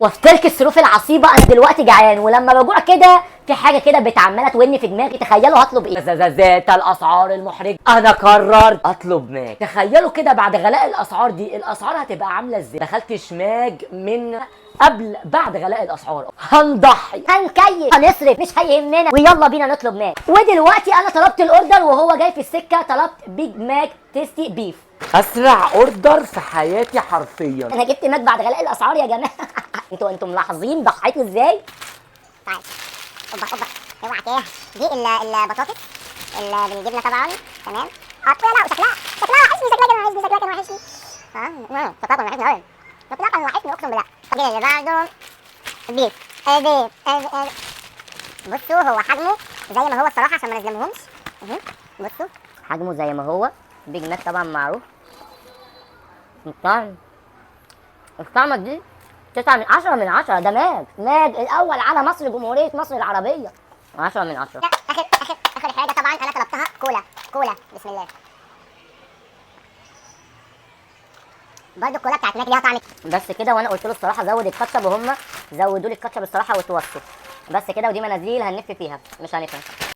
وفي تلك الظروف العصيبة انا دلوقتي جعان، ولما بجوع كده في حاجة كده بتعمله تون في دماغي. تخيلوا هطلب ايه؟ ذات الاسعار المحرجة انا قررت اطلب ماك. تخيلوا كده بعد غلاء الاسعار دي الاسعار هتبقى عامله ازاي. دخلت شماج من قبل بعد غلاء الاسعار، هنضحي هنكيف هنصرف مش هيهمنا، ويلا بينا نطلب ماك. ودلوقتي انا طلبت ال order وهو جاي في السكة، طلبت Big Mac Tasty Beef. اسرع order في حياتي حرفيا. انا جبت ماك بعد غلاء الاسعار يا جماعة. انتوا ملاحظين ضحيت ازاي؟ تعال اوبا اوبا، اوعى كده. دي البطاطس بالجبنه طبعا، تمام. لا شكلها وحشني، شكلها كان وحشني، شكلها كان وحشني. شكلها كان وحشني قوي، شكلها كان وحشني اقسم بالله. طب اللي بعده beef beef بصوا هو حجمه زي ما هو الصراحة عشان ما نظلمهمش. بصوا حجمه زي ما هو، Big Mac طبعا معروف. الطعم، الطعمه دي 9 من 10 من 10. ده ماك، ماك الاول على مصر، جمهورية مصر العربية، 10 من 10. اخر اخر اخر حاجة طبعا انا طلبتها كولا، كولا بسم الله. برضه الكولا بتاعت ماك ليها طعم بس كده. وانا قلت له الصراحة زود الكاتشب، وهم زودوا لي الكاتشب الصراحة وتوصوا. بس كده، ودي منازيل هنلف فيها مش هنفهم.